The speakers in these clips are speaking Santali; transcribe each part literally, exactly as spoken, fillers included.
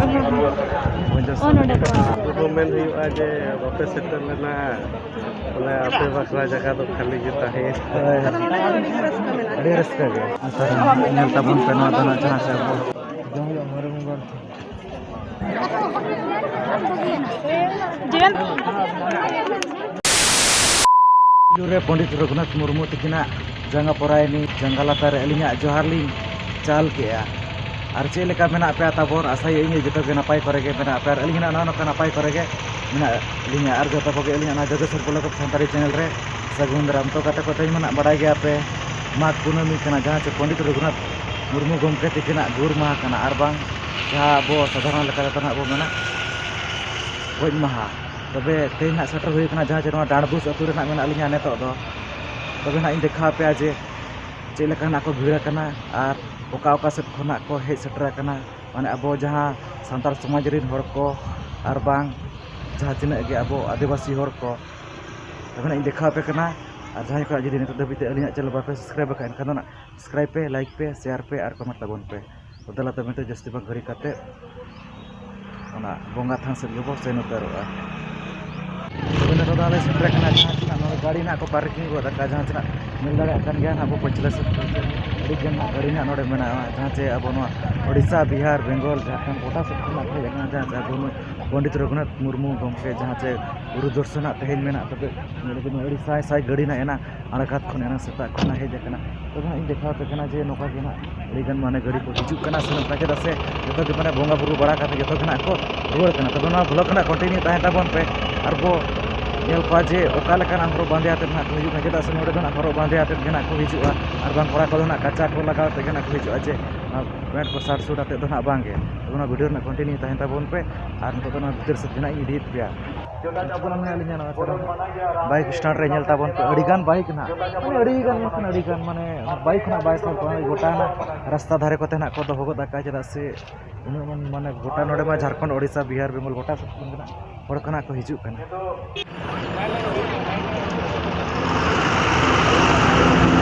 ᱚ, ᱱᱚᱰᱮ ᱠᱷᱚᱱ᱾ ᱩᱱᱠᱩ ᱠᱚ ᱢᱮᱱ ᱦᱩᱭᱩᱜᱼᱟ ᱡᱮ ᱵᱟᱯᱮ ᱥᱮᱴᱮᱨ ᱞᱮᱱᱟ, ᱵᱚᱞᱮ ᱟᱯᱮ ᱵᱟᱠᱷᱨᱟ ᱡᱟᱭᱜᱟ ᱫᱚ ᱠᱷᱟᱹᱞᱤ ᱜᱮ ᱛᱟᱦᱮᱸᱭᱮᱱᱟ᱾ ᱦᱳᱭ, ᱦᱳᱭ᱾ ᱟᱹᱰᱤ ᱨᱟᱹᱥᱠᱟᱹ ᱜᱮ᱾ ᱧᱮᱞ ᱛᱟᱵᱚᱱ ᱯᱮ ᱱᱚᱣᱟ ᱫᱚ ᱱᱟᱜ ᱡᱟᱦᱟᱸ ᱥᱮ ᱟᱵᱚ ᱡᱚᱢ ᱦᱩᱭᱩᱜᱼᱟ ᱢᱚᱭᱩᱨᱵᱷᱚᱸᱡᱽ᱾ ᱯᱩᱭᱞᱩ ᱨᱮ ᱯᱚᱱᱰᱤᱛ ᱨᱚᱜᱷᱩᱱᱟᱛᱷ ᱢᱩᱨᱢᱩ ᱛᱤᱠᱤᱱᱟᱜ ᱡᱟᱸᱜᱟ ᱯᱚᱨᱟᱭᱱᱤ ᱡᱟᱸᱜᱟ ᱞᱟᱛᱟᱨ ᱨᱮ ᱟᱹᱞᱤᱧᱟᱜ ᱡᱚᱦᱟᱨ ᱞᱤᱧ ᱪᱟᱞ ᱠᱮᱜᱼᱟ᱾ ᱟᱨ ᱪᱮᱫ ᱞᱮᱠᱟ ᱢᱮᱱᱟᱜ ᱯᱮᱭᱟ ᱛᱟᱵᱚᱱ? ᱟᱥᱟᱭᱟᱹᱧ ᱡᱚᱛᱚ ᱜᱮ ᱱᱟᱯᱟᱭ ᱠᱚᱨᱮ ᱜᱮ ᱢᱮᱱᱟᱜ ᱯᱮᱭᱟ ᱟᱨ ᱟᱹᱞᱤᱧ ᱦᱚᱸ ᱱᱚᱜᱼᱚ ᱱᱚᱝᱠᱟ ᱱᱟᱯᱟᱭ ᱠᱚᱨᱮ ᱜᱮ ᱢᱮᱱᱟᱜ ᱞᱤᱧᱟ᱾ ᱟᱨ ᱡᱚᱛᱚ ᱠᱚᱜᱮ ᱟᱹᱞᱤᱧᱟᱜ ᱱᱚᱣᱟ ᱡᱚᱜᱮᱥᱣᱚᱨ ᱵᱞᱚᱜ ᱥᱟᱱᱛᱟᱲᱤ ᱪᱮᱱᱮᱞ ᱨᱮ ᱥᱟᱹᱜᱩᱱ ᱫᱟᱨᱟᱢ᱾ ᱛᱚ ᱜᱟᱛᱮ ᱠᱚ, ᱛᱮᱦᱮᱧ ᱢᱟ ᱱᱟᱜ ᱵᱟᱰᱟᱭ ᱜᱮᱭᱟ ᱯᱮ ᱢᱟᱜᱽ ᱠᱩᱱᱟᱹᱢᱤ ᱠᱟᱱᱟ, ᱡᱟᱦᱟᱸ ᱪᱮ ᱯᱚᱱᱰᱤᱛ ᱨᱚᱜᱷᱩᱱᱟᱛᱷ ᱢᱩᱨᱢᱩ ᱜᱚᱢᱠᱮ ᱛᱤᱠᱤᱱᱟᱜ ᱜᱩᱨ ᱢᱟᱦᱟ ᱠᱟᱱᱟ, ᱟᱨ ᱵᱟᱝ ᱡᱟᱦᱟᱸ ᱟᱵᱚ ᱥᱟᱫᱷᱟᱨᱚᱱ ᱞᱮᱠᱟ ᱛᱮᱫᱚ ᱱᱟᱜ ᱵᱚ ᱢᱮᱱᱟ ᱜᱚᱡ ᱢᱟᱦᱟ᱾ ᱛᱚᱵᱮ ᱛᱮᱦᱮᱧ ᱱᱟᱜ ᱥᱮᱴᱮᱨ ᱦᱩᱭ ᱠᱟᱱᱟ, ᱡᱟᱦᱟᱸ ᱪᱮ ᱱᱚᱣᱟ ᱰᱟᱸᱰᱵᱩᱥ ᱟᱹᱛᱩ ᱨᱮ ᱱᱟᱜ ᱢᱮᱱᱟᱜ ᱞᱤᱧᱟ ᱱᱤᱛᱚᱜ ᱫᱚ᱾ ᱛᱚᱵᱮ ᱱᱟᱜ ᱤᱧ ᱫᱮᱠᱷᱟᱣ ᱟᱯᱮᱭᱟ ᱡᱮ ᱪᱮᱫ ᱞᱮᱠᱟ ᱱᱟᱜ ᱠᱚ ᱵᱷᱤᱲ ᱟᱠᱟᱱᱟ ᱟᱨ ᱚᱠᱟ ᱚᱠᱟ ᱥᱮᱫ ᱠᱷᱚᱱᱟᱜ ᱠᱚ ᱦᱮᱡ ᱥᱮᱴᱮᱨ ᱟᱠᱟᱱᱟ᱾ ᱢᱟᱱᱮ ᱟᱵᱚ ᱡᱟᱦᱟᱸ ᱥᱟᱱᱛᱟᱲ ᱥᱚᱢᱟᱡᱽ ᱨᱮᱱ ᱦᱚᱲ ᱠᱚ ᱟᱨ ᱵᱟᱝ ᱡᱟᱦᱟᱸ ᱛᱤᱱᱟᱹᱜ ᱜᱮ ᱟᱵᱚ ᱟᱹᱫᱤᱵᱟᱹᱥᱤ ᱦᱚᱲ ᱠᱚ, ᱛᱚᱵᱮ ᱱᱟᱜ ᱤᱧ ᱫᱮᱠᱷᱟᱣ ᱟᱯᱮ ᱠᱟᱱᱟ᱾ ᱟᱨ ᱡᱟᱦᱟᱸᱭ ᱠᱚ ᱡᱩᱫᱤ ᱱᱤᱛᱚᱜ ᱫᱷᱟᱹᱵᱤᱡ ᱛᱮ ᱟᱹᱞᱤᱧᱟᱜ ᱪᱮᱱᱮᱞ ᱵᱟᱯᱮ ᱥᱟᱵᱥᱠᱨᱟᱭᱤᱵ ᱟᱠᱟᱫ, ᱮᱱᱠᱷᱟᱱ ᱫᱚ ᱱᱟᱜ ᱥᱟᱵᱥᱠᱨᱟᱭᱤᱵ ᱯᱮ, ᱞᱟᱭᱤᱠ ᱯᱮ, ᱥᱮᱭᱟᱨ ᱯᱮ ᱟᱨ ᱠᱚᱢᱮᱱᱴ ᱛᱟᱵᱚᱱ ᱯᱮ᱾ ᱛᱚ ᱫᱮᱞᱟ ᱛᱚᱵᱮ ᱱᱤᱛᱚᱜ ᱡᱟᱹᱥᱛᱤ ᱵᱟᱝ ᱜᱷᱟᱹᱲᱤ ᱠᱟᱛᱮ ᱚᱱᱟ ᱵᱚᱸᱜᱟ ᱛᱷᱟᱱ ᱥᱮᱫ ᱜᱮᱵᱚ ᱥᱮᱱ ᱩᱛᱟᱹᱨᱚᱜᱼᱟ᱾ ᱛᱚᱵᱮ ᱱᱤᱛᱚᱜ ᱫᱚ ᱟᱞᱮ ᱥᱮᱴᱮᱨ ᱟᱠᱟᱱᱟ ᱡᱟᱦᱟᱸ ᱥᱮᱱᱟᱜ ᱱᱚᱰᱮ ᱜᱟᱹᱰᱤ ᱱᱟᱜ ᱠᱚ ᱯᱟᱨᱠᱤᱝ ᱜᱚᱫ ᱟᱠᱟᱫᱼᱟ, ᱡᱟᱦᱟᱸ ᱥᱮᱱᱟᱜ ᱧᱮᱞ ᱫᱟᱲᱮᱭᱟᱜ ᱠᱟᱱ ᱜᱮᱭᱟ ᱱᱟᱜ ᱟᱵᱚ ᱯᱟᱹᱪᱷᱞᱟᱹ ᱥᱮᱫ ᱟᱹᱰᱤ ᱜᱟᱱ ᱱᱟᱜ ᱜᱟᱹᱰᱤ ᱱᱟᱜ ᱱᱚᱰᱮ ᱢᱮᱱᱟᱜᱼᱟ, ᱡᱟᱦᱟᱸ ᱪᱮ ᱟᱵᱚ ᱱᱚᱣᱟ ᱳᱰᱤᱥᱟ, ᱵᱤᱦᱟᱨ, ᱵᱮᱝᱜᱚᱞ, ᱡᱷᱟᱲᱠᱷᱚᱸᱰ ᱜᱚᱴᱟ ᱥᱮᱫ ᱠᱷᱚᱱᱟᱜ ᱠᱚ ᱦᱮᱡ ᱟᱠᱟᱱᱟ, ᱡᱟᱦᱟᱸ ᱪᱮ ᱟᱵᱚ ᱱᱩᱭ ᱯᱚᱱᱰᱤᱛ ᱨᱚᱜᱷᱩᱱᱟᱛᱷ ᱢᱩᱨᱢᱩ ᱜᱚᱢᱠᱮ ᱡᱟᱦᱟᱸ ᱪᱮ ᱜᱩᱨᱩ ᱫᱚᱨᱥᱚᱱᱟᱜ ᱛᱮᱦᱮᱧ ᱢᱮᱱᱟᱜ ᱛᱟᱯᱮ, ᱧᱮᱞ ᱵᱤᱱ ᱟᱹᱰᱤ ᱥᱟᱭ ᱥᱟᱭ ᱜᱟᱹᱰᱤ ᱱᱟᱜ ᱮᱱᱟ ᱟᱬᱜᱟᱛ ᱠᱷᱚᱱ ᱮᱱᱟᱝ ᱥᱮᱛᱟᱜ ᱠᱷᱚᱱᱟᱜ ᱦᱮᱡ ᱟᱠᱟᱱᱟ᱾ ᱛᱚᱵᱮ ᱦᱟᱸᱜ ᱤᱧ ᱫᱮᱠᱷᱟᱣ ᱟᱯᱮ ᱠᱟᱱᱟ ᱡᱮ ᱱᱚᱝᱠᱟ ᱜᱮ ᱦᱟᱸᱜ ᱟᱹᱰᱤ ᱜᱟᱱ ᱢᱟᱱᱮ ᱜᱟᱹᱰᱤ ᱠᱚ ᱦᱤᱡᱩᱜ ᱠᱟᱱᱟ ᱥᱮᱱᱚᱜ ᱠᱟᱱᱟ, ᱪᱮᱫᱟᱜ ᱥᱮ ᱡᱚᱛᱚ ᱜᱮ ᱢᱟᱱᱮ ᱵᱚᱸᱜᱟ ᱵᱩᱨᱩ ᱵᱟᱲᱟ ᱠᱟᱛᱮ ᱡᱚᱛᱚ ᱜᱮ ᱦᱟᱸᱜ ᱠᱚ ᱨᱩᱣᱟᱹᱲ ᱠᱟᱱᱟ᱾ ᱛᱚᱵᱮ ᱱᱚᱣᱟ ᱵᱷᱞᱚᱜ ᱨᱮᱱᱟᱜ ᱠᱚᱱᱴᱤᱱᱤᱭᱩ ᱛᱟᱦᱮᱱ ᱛᱟᱵᱚᱱ ᱯᱮ ᱟᱨ ᱵᱚ ᱧᱮᱞ ᱠᱚᱣᱟ ᱡᱮ ᱚᱠᱟ ᱞᱮᱠᱟᱱᱟᱜ ᱦᱚᱨᱚᱜ ᱵᱟᱸᱫᱮ ᱟᱛᱮᱫ ᱦᱟᱸᱜ ᱠᱚ ᱦᱤᱡᱩᱜ ᱠᱟᱱᱟ, ᱪᱮᱫᱟᱜ ᱥᱮ ᱱᱚᱰᱮ ᱫᱚ ᱦᱟᱸᱜ ᱦᱚᱨᱚᱜ ᱵᱟᱸᱫᱮ ᱟᱛᱮᱫ ᱜᱮ ᱦᱟᱸᱜ ᱠᱚ ᱦᱤᱡᱩᱜᱼᱟ ᱟᱨ ᱵᱟᱝ ᱠᱚᱲᱟ ᱠᱚᱫᱚ ᱦᱟᱸᱜ ᱠᱟᱪᱟ ᱠᱚ ᱞᱟᱜᱟᱣ ᱟᱛᱮᱫ ᱜᱮ ᱦᱟᱸᱜ ᱠᱚ ᱦᱤᱡᱩᱜᱼᱟ ᱡᱮ ᱯᱮᱱᱴ ᱠᱚ ᱥᱟᱨᱴ ᱥᱩᱴ ᱟᱛᱮᱫ ᱫᱚ ᱦᱟᱸᱜ ᱵᱟᱝ ᱜᱮ᱾ ᱛᱚᱵᱮ ᱱᱚᱣᱟ ᱵᱷᱤᱰᱤᱭᱳ ᱨᱮᱱᱟᱜ ᱠᱚᱱᱴᱤᱱᱤᱭᱩ ᱛᱟᱦᱮᱱ ᱛᱟᱵᱚᱱ ᱯᱮ ᱟᱨ ᱱᱤᱛᱚᱜ ᱫᱚ ᱱᱚᱣᱟ ᱵᱷᱤᱛᱤᱨ ᱥᱮᱫ ᱜᱮ ᱦᱟᱸᱜ ᱤᱧ ᱤᱫᱤᱭᱮᱫ ᱯᱮᱭᱟ᱾ ᱡᱚᱴᱟ ᱪᱟᱯᱚᱞ ᱢᱮᱱᱟᱜ ᱞᱤᱧᱟ ᱱᱚᱣᱟ ᱠᱚᱨᱮ᱾ ᱵᱟᱭᱤᱠ ᱥᱴᱮᱱᱰ ᱨᱮ ᱧᱮᱞ ᱛᱟᱵᱚᱱ ᱯᱮ, ᱟᱹᱰᱤ ᱜᱟᱱ ᱵᱟᱭᱤᱠ ᱱᱟᱦᱟᱜ, ᱢᱟᱱᱮ ᱟᱹᱰᱤ ᱜᱟᱱ ᱢᱮᱱᱠᱷᱟᱱ ᱟᱹᱰᱤ ᱜᱟᱱ, ᱢᱟᱱᱮ ᱵᱟᱭᱤᱠ ᱱᱟᱦᱟᱜ ᱵᱟᱭ ᱥᱟᱵ ᱠᱚᱣᱟ, ᱜᱚᱴᱟ ᱱᱟᱜ ᱨᱟᱥᱛᱟ ᱫᱷᱟᱨᱮ ᱠᱚᱛᱮ ᱱᱟᱜ ᱠᱚ ᱫᱚᱦᱚ ᱜᱚᱫ ᱟᱠᱟᱫᱼᱟ, ᱪᱮᱫᱟᱜ ᱥᱮ ᱩᱱᱟᱹᱜ ᱢᱟᱱ-, ᱢᱟᱱᱮ ᱜᱚᱴᱟ ᱱᱚᱰᱮ ᱢᱟ ᱡᱷᱟᱲᱠᱷᱚᱸᱰ, ᱳᱰᱤᱥᱟ, ᱵᱤᱦᱟᱨ, ᱵᱮᱝᱜᱚᱞ ᱜᱚᱴᱟ ᱥᱮᱫ ᱠᱷᱚᱱ ᱜᱮ ᱱᱟᱜ ᱦᱚᱲ ᱠᱚ ᱱᱟᱜ ᱠᱚ ᱦᱤᱡᱩᱜ ᱠᱟᱱᱟ᱾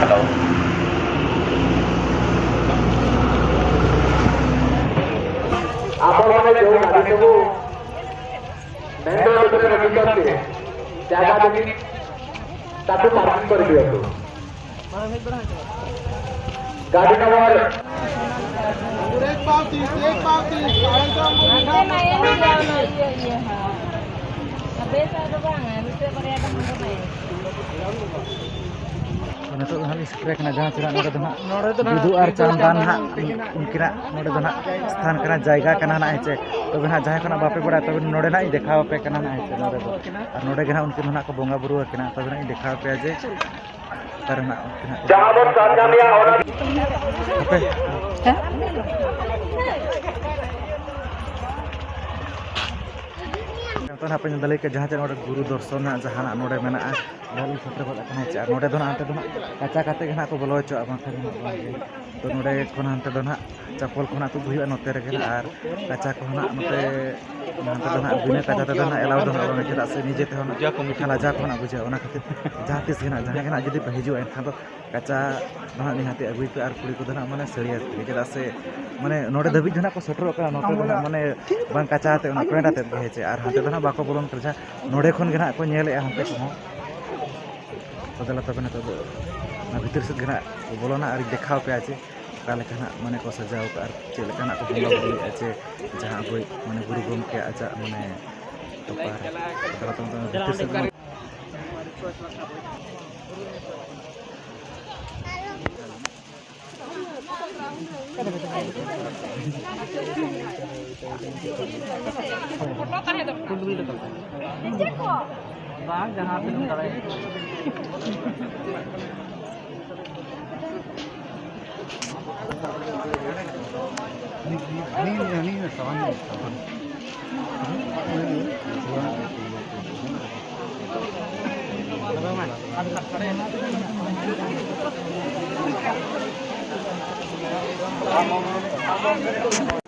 ᱦᱮᱞᱳ᱾ ଆପଣମାନେ ଯେଉଁ ଗାଡ଼ି ସବୁ ମେନ୍ ରୋଡ୍ ଉପରେ ରଖିଛନ୍ତି, ଜାଗା ଦେଖି ତାକୁ ପାର୍କିଂ କରିଦିଅନ୍ତୁ। ଗାଡ଼ି ନମ୍ବର ᱱᱤᱛᱚᱜ ᱫᱚ ᱦᱟᱸᱜ ᱞᱤᱧ ᱥᱮᱴᱮᱨ ᱠᱟᱱᱟ ᱡᱟᱦᱟᱸ ᱛᱤᱱᱟᱹᱜ ᱱᱚᱰᱮ ᱫᱚ ᱦᱟᱸᱜ ᱱᱚᱰᱮ ᱫᱚ ᱦᱟᱸᱜ ᱵᱤᱫᱩ ᱟᱨ ᱪᱟᱸᱫᱟᱱ ᱦᱟᱸᱜ ᱩᱱᱠᱤᱱᱟᱜ ᱱᱚᱰᱮ ᱫᱚ ᱦᱟᱸᱜ ᱥᱛᱷᱟᱱ ᱠᱟᱱᱟ, ᱡᱟᱭᱜᱟ ᱠᱟᱱᱟ ᱱᱟᱜ, ᱦᱮᱸ ᱪᱮ? ᱛᱚᱵᱮ ᱦᱟᱸᱜ ᱡᱟᱦᱟᱸᱭ ᱠᱷᱚᱱᱟᱜ ᱵᱟᱯᱮ ᱵᱟᱲᱟᱭᱟ, ᱛᱚᱵᱮ ᱱᱚᱰᱮ ᱱᱟᱜ ᱤᱧ ᱫᱮᱠᱷᱟᱣ ᱟᱯᱮ ᱠᱟᱱᱟ ᱱᱟᱜ, ᱦᱮᱸ ᱪᱮ? ᱱᱚᱰᱮ ᱫᱚ ᱟᱨ ᱱᱚᱰᱮ ᱜᱮ ᱱᱟᱜ ᱩᱱᱠᱤᱱ ᱫᱚ ᱱᱟᱜ ᱠᱚ ᱵᱚᱸᱜᱟ ᱵᱩᱨᱩ ᱟᱹᱠᱤᱱᱟ᱾ ᱛᱚᱵᱮ ᱱᱟᱜ ᱤᱧ ᱫᱮᱠᱷᱟᱣ ᱟᱯᱮᱭᱟ ᱡᱮ ᱚᱠᱟᱨᱮ ᱱᱟᱜ ᱩᱱᱠᱤᱱ ᱦᱟᱸᱜ ᱠᱚ ᱡᱟᱦᱟᱸ ᱵᱚᱱ ᱥᱟᱨᱡᱟᱢᱮᱜᱼᱟ, ᱚᱱᱟ ᱟᱯᱮ ᱱᱤᱛᱚᱜ ᱱᱟᱜ ᱯᱮ ᱧᱮᱞ ᱫᱟᱲᱮ ᱠᱮᱫ ᱡᱟᱦᱟᱸ ᱪᱮ ᱱᱚᱰᱮ ᱜᱩᱨᱩ ᱫᱚᱨᱥᱚᱱ ᱱᱟᱜ ᱡᱟᱦᱟᱱᱟᱜ ᱱᱚᱰᱮ ᱢᱮᱱᱟᱜᱼᱟ, ᱱᱚᱰᱮ ᱞᱤᱧ ᱥᱮᱴᱮᱨ ᱜᱚᱫ ᱟᱠᱟᱱᱟ, ᱦᱮᱸ ᱪᱮ? ᱟᱨ ᱱᱚᱰᱮ ᱫᱚ ᱱᱟᱜ ᱦᱟᱱᱛᱮ ᱫᱚ ᱱᱟᱜ ᱠᱟᱪᱟ ᱠᱟᱛᱮ ᱜᱮ ᱱᱟᱜ ᱠᱚ ᱵᱚᱞᱚ ᱦᱚᱪᱚᱣᱟᱜᱼᱟ, ᱵᱟᱝᱠᱷᱟᱱ ᱫᱚ ᱱᱟᱜ ᱵᱟᱝ ᱜᱮ᱾ ᱛᱚ ᱱᱚᱰᱮ ᱠᱷᱚᱱ ᱦᱟᱱᱛᱮ ᱫᱚ ᱱᱟᱜ ᱪᱟᱯᱚᱞ ᱠᱷᱚᱱᱟᱜ ᱛᱩᱫ ᱦᱩᱭᱩᱜᱼᱟ ᱱᱚᱛᱮ ᱨᱮᱜᱮ ᱱᱟᱜ, ᱟᱨ ᱠᱟᱪᱟ ᱠᱚᱦᱚᱸ ᱱᱟᱜ ᱱᱚᱛᱮ ᱦᱟᱱᱛᱮ ᱫᱚ ᱱᱟᱜ ᱵᱤᱱᱟᱹ ᱠᱟᱪᱟ ᱛᱮᱫᱚ ᱱᱟᱜ ᱮᱞᱟᱣ ᱫᱚ ᱱᱟᱜ ᱵᱟᱝ, ᱪᱮᱫᱟᱜ ᱥᱮ ᱱᱤᱡᱮ ᱛᱮᱦᱚᱸ ᱱᱟᱜ ᱞᱟᱡᱟᱣ ᱠᱚ ᱱᱟᱜ ᱵᱩᱡᱷᱟᱹᱜᱼᱟ᱾ ᱚᱱᱟ ᱠᱷᱟᱹᱛᱤᱨ ᱡᱟᱦᱟᱸ ᱛᱤᱥ ᱜᱮ ᱱᱟᱜ ᱡᱟᱦᱟᱸᱭ ᱜᱮ ᱱᱟᱜ ᱡᱩᱫᱤ ᱯᱮ ᱦᱤᱡᱩᱜᱼᱟ, ᱮᱱᱠᱷᱟᱱ ᱫᱚ ᱠᱟᱪᱟ ᱫᱚ ᱱᱟᱜ ᱱᱤᱦᱟᱹᱛᱤ ᱟᱹᱜᱩᱭ ᱯᱮ, ᱟᱨ ᱠᱩᱲᱤ ᱠᱚᱫᱚ ᱱᱟᱜ ᱢᱟᱱᱮ ᱥᱟᱹᱲᱤ ᱟᱛᱮ ᱜᱮ, ᱪᱮᱫᱟᱜ ᱥᱮ ᱢᱟᱱᱮ ᱱᱚᱰᱮ ᱫᱷᱟᱹᱵᱤᱡ ᱫᱚ ᱱᱟᱜ ᱠᱚ ᱥᱮᱴᱮᱨᱚᱜ ᱠᱟᱱᱟ, ᱱᱚᱛᱮ ᱫᱚ ᱱᱟᱜ ᱢᱟᱱᱮ ᱵᱟᱝ ᱠᱟᱪᱟ ᱟᱛᱮ, ᱚᱱᱟ ᱯᱮᱱᱴ ᱟᱛᱮᱫ ᱜᱮ, ᱦᱮᱸ ᱪᱮ? ᱟᱨ ᱦᱟᱱᱛᱮ ᱫᱚ ᱱᱟᱜ ᱵᱟᱠᱚ ᱵᱚᱞᱚᱱ ᱠᱟᱱᱟ, ᱡᱟᱦᱟᱸ ᱱᱚᱰᱮ ᱠᱷᱚᱱ ᱜᱮ ᱱᱟᱜ ᱠᱚ ᱧᱮᱞᱮᱜᱼᱟ ᱦᱟᱱᱛᱮ ᱠᱚᱦᱚᱸ᱾ ᱛᱚ ᱫᱮᱞᱟ ᱛᱚᱵᱮ ᱱᱤᱛᱚᱜ ᱫᱚ ᱚᱱᱟ ᱵᱷᱤᱛᱤᱨ ᱥᱮᱫ ᱜᱮ ᱱᱟᱜ ᱠᱚ ᱵᱚᱞᱚᱱᱟ, ᱟᱨᱤᱧ ᱫᱮᱠᱷᱟᱣ ᱯᱮᱭᱟ ᱡᱮ ᱚᱠᱟ ᱞᱮᱠᱟ ᱱᱟᱜ ᱢᱟᱱᱮ ᱠᱚ ᱥᱟᱡᱟᱣ ᱠᱟᱜᱼᱟ ᱟᱨ ᱪᱮᱫ ᱞᱮᱠᱟ ᱱᱟᱜ ᱠᱚ ᱵᱚᱸᱜᱟ ᱵᱩᱨᱩᱭᱮᱫᱼᱟ, ᱪᱮ ᱡᱟᱦᱟᱸ ᱟᱵᱚᱭᱤᱡ ᱢᱟᱱᱮ ᱜᱩᱨᱩ ᱜᱚᱢᱠᱮ ᱟᱡᱟᱜ ᱢᱟᱱᱮ ᱛᱚᱯᱟ ᱨᱮ᱾ ᱛᱚ ᱫᱮᱞᱟ ᱛᱚᱵᱮ ᱱᱤᱛᱚᱜ ᱫᱚ ᱵᱷᱤᱛᱤᱨ ᱥᱮᱫ ᱜᱮ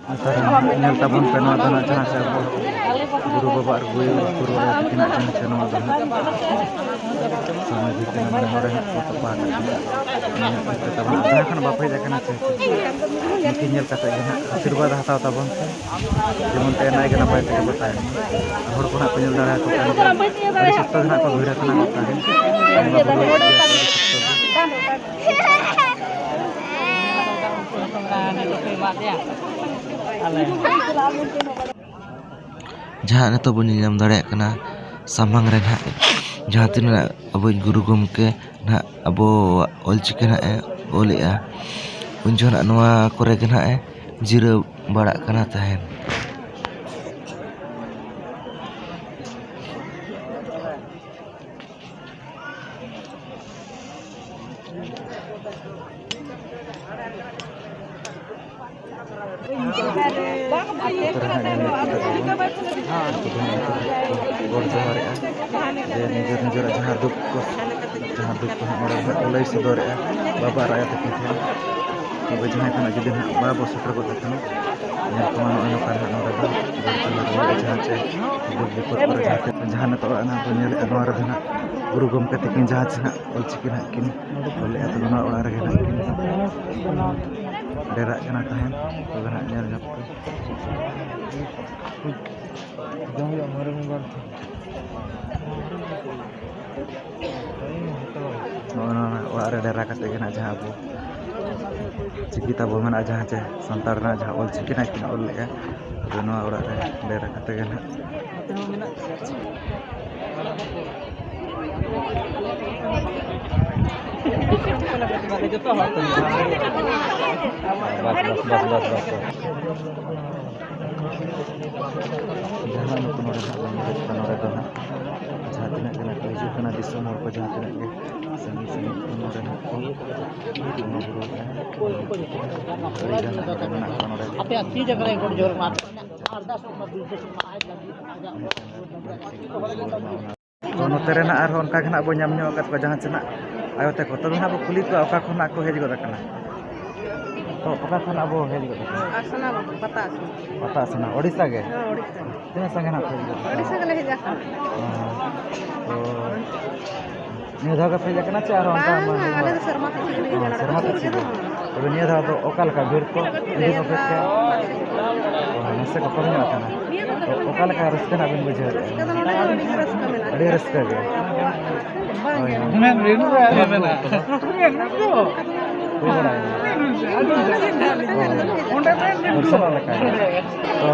ᱱᱮᱛᱟᱨ ᱧᱮᱞ ᱛᱟᱵᱚᱱ ᱯᱮ ᱱᱚᱣᱟ ᱫᱚ ᱱᱟᱜ ᱡᱟᱦᱟᱸ ᱥᱮ ᱟᱵᱚ ᱜᱩᱨᱩ ᱵᱟᱵᱟ ᱟᱨ ᱜᱩᱨᱩ ᱟᱭᱳ ᱛᱟᱹᱠᱤᱱᱟᱜ ᱡᱟᱦᱟᱸ ᱪᱮ ᱱᱚᱣᱟ ᱫᱚ ᱦᱟᱸᱜ ᱥᱟᱢᱟᱡᱤᱠ ᱠᱟᱱᱟ, ᱢᱟᱱᱮ ᱱᱚᱰᱮ ᱦᱟᱸᱜ ᱠᱚ ᱛᱚᱯᱟ ᱟᱠᱟᱫ ᱠᱤᱱᱟ᱾ ᱱᱤᱭᱟᱹ ᱠᱚ ᱛᱟᱵᱚᱱ ᱡᱟᱦᱟᱸ ᱠᱷᱚᱱ ᱵᱟᱯᱮ ᱦᱮᱡ ᱟᱠᱟᱱᱟ ᱪᱮ, ᱩᱱᱠᱤᱱ ᱧᱮᱞ ᱠᱟᱛᱮ ᱜᱮ ᱦᱟᱸᱜ ᱟᱥᱤᱨᱵᱟᱫᱽ ᱦᱟᱛᱟᱣ ᱛᱟᱵᱚᱱ ᱯᱮ, ᱡᱮᱢᱚᱱ ᱛᱮ ᱱᱟᱭ ᱜᱮ ᱱᱟᱯᱟᱭ ᱛᱮᱜᱮ ᱵᱚ ᱛᱟᱦᱮᱱ ᱢᱟ᱾ ᱟᱨ ᱦᱚᱲ ᱠᱚ ᱦᱟᱸᱜ ᱠᱚ ᱧᱮᱞ ᱫᱟᱲᱮᱭᱟᱠᱚ ᱠᱟᱱ ᱜᱮᱭᱟ, ᱟᱹᱰᱤ ᱥᱚᱠᱛᱚ ᱜᱮ ᱦᱟᱸᱜ ᱠᱚ ᱵᱷᱤᱲ ᱟᱠᱟᱱᱟ ᱜᱚᱴᱟ ᱜᱮ᱾ ᱵᱚᱸᱜᱟ ᱵᱩᱨᱩ ᱤᱫᱤᱭᱟᱠᱚ ᱟᱹᱰᱤ ᱥᱚᱠᱛᱚ ᱜᱮ᱾ ᱡᱟᱦᱟᱸ ᱱᱤᱛᱚᱜ ᱵᱚᱱ ᱧᱮᱞ ᱧᱟᱢ ᱫᱟᱲᱮᱭᱟᱜ ᱠᱟᱱᱟ, ᱥᱟᱢᱟᱝ ᱨᱮ ᱱᱟᱦᱟᱜ ᱡᱟᱦᱟᱸ ᱛᱤᱱᱟᱹᱜ ᱟᱵᱚᱭᱤᱡ ᱜᱩᱨᱩ ᱜᱚᱢᱠᱮ ᱱᱟᱦᱟᱜ ᱟᱵᱚᱣᱟᱜ ᱚᱞᱪᱤᱠᱤ ᱱᱟᱦᱟᱜ ᱮ ᱚᱞᱮᱜᱼᱟ, ᱩᱱ ᱡᱚᱦᱚᱜ ᱱᱟᱦᱟᱜ ᱱᱚᱣᱟ ᱠᱚᱨᱮ ᱜᱮ ᱱᱟᱦᱟᱜ ᱮ ᱡᱤᱨᱟᱹᱣ ᱵᱟᱲᱟᱜ ᱠᱟᱱᱟ ᱛᱟᱦᱮᱸᱫ᱾ ᱱᱚᱛᱮ ᱨᱮ ᱦᱟᱸᱜ ᱧᱮᱞ ᱧᱚᱜ ᱠᱟᱫᱟ ᱵᱚᱱ᱾ ᱩᱱᱠᱩ ᱫᱚ ᱦᱟᱸᱜ ᱱᱤᱛᱚᱜ ᱠᱚ ᱜᱚᱰ ᱡᱚᱦᱟᱨᱮᱜᱼᱟ᱾ ᱡᱮ ᱱᱤᱡᱮᱨ ᱱᱤᱡᱮᱨᱟᱜ ᱡᱟᱦᱟᱸ ᱫᱩᱠ ᱠᱚ, ᱡᱟᱦᱟᱸ ᱫᱩᱠ ᱠᱚ ᱦᱟᱸᱜ ᱱᱚᱰᱮ ᱦᱟᱸᱜ ᱠᱚ ᱞᱟᱹᱭ ᱥᱚᱫᱚᱨᱮᱜᱼᱟ ᱵᱟᱵᱟ ᱟᱨ ᱟᱭᱳ ᱛᱟᱹᱠᱤᱱ ᱴᱷᱮᱱ᱾ ᱛᱚᱵᱮ ᱡᱟᱦᱟᱸᱭ ᱠᱷᱚᱱᱟᱜ ᱡᱩᱫᱤ ᱦᱟᱸᱜ ᱵᱟᱵᱚ ᱥᱮᱴᱮᱨ ᱜᱚᱫ ᱟᱠᱟᱱᱟ, ᱧᱮᱞ ᱠᱚᱢᱟ ᱱᱚᱜᱼᱚᱭ ᱱᱚᱝᱠᱟ ᱦᱟᱸᱜ ᱱᱚᱰᱮ ᱫᱚ ᱜᱚᱰ ᱡᱚᱦᱟᱨ ᱦᱩᱭᱩᱜᱼᱟ᱾ ᱡᱟᱦᱟᱸ ᱪᱮ ᱫᱩᱠ ᱵᱤᱯᱚᱫ ᱠᱚᱨᱮ ᱡᱟᱦᱟᱸ ᱛᱮ, ᱡᱟᱦᱟᱸ ᱱᱤᱛᱚᱜ ᱚᱱᱟ ᱵᱚᱱ ᱧᱮᱞᱮᱜᱼᱟ, ᱱᱚᱣᱟ ᱨᱮᱫᱚ ᱦᱟᱸᱜ ᱜᱩᱨᱩ ᱜᱚᱢᱠᱮ ᱛᱟᱹᱠᱤᱱ ᱡᱟᱦᱟᱸ ᱪᱮ ᱦᱟᱸᱜ ᱚᱞᱪᱤᱠᱤ ᱦᱟᱸᱜ ᱠᱤᱱ ᱚᱞᱮᱜᱼᱟ, ᱛᱚᱵᱮ ᱱᱚᱣᱟ ᱚᱲᱟᱜ ᱨᱮᱜᱮ ᱦᱟᱸᱜ ᱠᱤᱱ ᱰᱮᱨᱟᱜ ᱠᱟᱱᱟ ᱛᱟᱦᱮᱸᱫ᱾ ᱛᱚᱵᱮ ᱦᱟᱸᱜ ᱧᱮᱞ ᱧᱚᱜ ᱯᱮ᱾ ᱱᱚᱜᱼᱚ ᱱᱚᱣᱟ ᱚᱲᱟᱜ ᱨᱮ ᱰᱮᱨᱟ ᱠᱟᱛᱮ ᱜᱮ ᱱᱟᱜ ᱡᱟᱦᱟᱸ ᱟᱵᱚ ᱪᱤᱠᱤ ᱛᱟᱵᱚ ᱢᱮᱱᱟᱜᱼᱟ, ᱡᱟᱦᱟᱸ ᱪᱮ ᱥᱟᱱᱛᱟᱲ ᱨᱮᱱᱟᱜ ᱡᱟᱦᱟᱸ ᱚᱞ ᱪᱤᱠᱤ ᱱᱟᱜ ᱠᱤᱱ ᱚᱞ ᱞᱮᱜᱼᱟ, ᱟᱫᱚ ᱱᱚᱣᱟ ᱚᱲᱟᱜ ᱨᱮ ᱰᱮᱨᱟ ᱠᱟᱛᱮ ᱜᱮ ᱱᱟᱜ ᱵᱟᱥ, ᱵᱟᱥ, ᱵᱟᱥ, ᱵᱟᱥ, ᱵᱟᱥ᱾ ᱡᱟᱦᱟᱸ ᱱᱩᱠᱩ ᱱᱚᱰᱮ ᱱᱟᱜ ᱵᱚᱱ ᱧᱮᱞᱮᱫ ᱠᱚᱣᱟ, ᱱᱚᱰᱮ ᱫᱚ ᱱᱟᱜ ᱡᱟᱦᱟᱸ ᱛᱤᱱᱟᱹᱜ ᱜᱮ ᱱᱟᱜ ᱠᱚ ᱦᱤᱡᱩᱜ ᱠᱟᱱᱟ, ᱫᱤᱥᱚᱢ ᱦᱚᱲ ᱠᱚ ᱡᱟᱦᱟᱸ ᱛᱤᱱᱟᱹᱜ ᱜᱮ ᱥᱟᱺᱜᱤᱧ ᱥᱟᱺᱜᱤᱧ ᱠᱷᱚᱱ ᱱᱚᱰᱮ ᱱᱟᱜ ᱠᱚ ᱵᱚᱸᱜᱟ ᱵᱩᱨᱩᱭᱮᱫᱼᱟ᱾ ᱟᱹᱰᱤ ᱜᱟᱱ ᱦᱚᱲ ᱢᱮᱱᱟᱜ ᱠᱚᱣᱟ ᱱᱚᱰᱮ᱾ ᱟᱯᱮᱭᱟᱜ ᱛᱤ ᱡᱟᱸᱜᱟ ᱨᱮ ᱜᱚᱰ ᱡᱚᱦᱟᱨ ᱢᱟ᱾ ᱛᱚ ᱱᱚᱛᱮ ᱨᱮ ᱱᱟᱜ ᱟᱨᱦᱚᱸ ᱚᱱᱠᱟ ᱜᱮ ᱱᱟᱜ ᱵᱚᱱ ᱧᱟᱢ ᱧᱚᱜ ᱟᱠᱟᱫ ᱠᱚᱣᱟ ᱡᱟᱦᱟᱸ ᱪᱮ ᱱᱟᱜ ᱟᱭᱳ ᱛᱟᱠᱚ᱾ ᱛᱚᱵᱮ ᱱᱟᱜ ᱵᱚ ᱠᱩᱞᱤ ᱠᱚᱣᱟ ᱚᱠᱟ ᱠᱷᱚᱱᱟᱜ ᱠᱚ ᱦᱮᱡ ᱜᱚᱫ ᱟᱠᱟᱱᱟ᱾ ᱛᱚ, ᱚᱠᱟ ᱠᱷᱚᱱ ᱟᱵᱚ ᱦᱮᱡ ᱜᱚᱫ ᱟᱠᱟᱱᱟ? ᱟᱥᱱᱟ ᱵᱟᱵᱟ, ᱯᱟᱛᱟ ᱟᱥᱱᱟ᱾ ᱯᱟᱛᱟ ᱟᱥᱱᱟ, ᱳᱰᱤᱥᱟ ᱜᱮ? ᱦᱮᱸ, ᱳᱰᱤᱥᱟ᱾ ᱛᱤᱱᱟᱹᱜ ᱥᱟᱺᱜᱤᱧ ᱦᱟᱸᱜ ᱯᱮ ᱦᱮᱡ ᱜᱚᱫ ᱟᱠᱟᱱᱟ? ᱳᱰᱤᱥᱟ ᱜᱮᱞᱮ ᱦᱮᱡ ᱟᱠᱟᱱᱟ᱾ ᱦᱮᱸ᱾ ᱛᱚ, ᱱᱤᱭᱟᱹ ᱫᱷᱟᱣ ᱜᱮᱯᱮ ᱦᱮᱡ ᱟᱠᱟᱱᱟ ᱪᱮ ᱟᱨᱦᱚᱸ ᱚᱱᱠᱟ ᱵᱟᱝ, ᱢᱟ-, ᱵᱟᱝ, ᱟᱞᱮ ᱫᱚ ᱥᱮᱨᱢᱟ ᱯᱤᱪᱷᱤ ᱜᱮᱞᱮ ᱦᱤᱡᱩᱜᱼᱟ, ᱦᱮᱸ, ᱱᱚᱰᱮ ᱥᱮᱨᱢᱟ ᱫᱚ ᱥᱩᱨ ᱯᱤᱪᱷᱤ ᱜᱮ᱾ ᱜᱮ᱾ ᱛᱚᱵᱮ ᱱᱤᱭᱟᱹ ᱫᱷᱟᱣ ᱫᱚ ᱚᱠᱟ ᱞᱮᱠᱟ ᱵᱷᱤᱲ ᱠᱚ? ᱤᱫᱤ ᱱᱤᱭᱟᱹ ᱠᱚ ᱫᱷᱟᱣ ᱯᱮ? ᱚ, ᱱᱟᱥᱮ ᱠᱚ ᱠᱚᱢ ᱧᱚᱜ ᱟᱠᱟᱱᱟ᱾ ᱛᱚ, ᱚᱠᱟ ᱞᱮᱠᱟ ᱨᱟᱹᱥᱠᱟᱹ ᱱᱟᱜ ᱵᱮᱱ ᱵᱩᱡᱷᱟᱹᱣᱮᱫᱼᱟ? ᱨᱟᱹᱥᱠᱟᱹ ᱫᱚ ᱱᱚᱰᱮ ᱫᱚ ᱟᱹᱰᱤ ᱨᱟᱹᱥᱠᱟᱹ ᱢᱮᱱᱟᱜᱼᱟ᱾ ᱟᱹᱰᱤ ᱨᱟᱹᱥᱠᱟᱹ ᱜᱮ᱾ ᱦᱳᱭ᱾ ᱦᱩᱭ ᱵᱟᱲᱟᱭᱮᱱᱟ᱾ ᱚ, ᱫᱚᱨᱥᱚᱱᱚᱜ ᱞᱮᱠᱟ ᱜᱮ᱾ ᱛᱚ,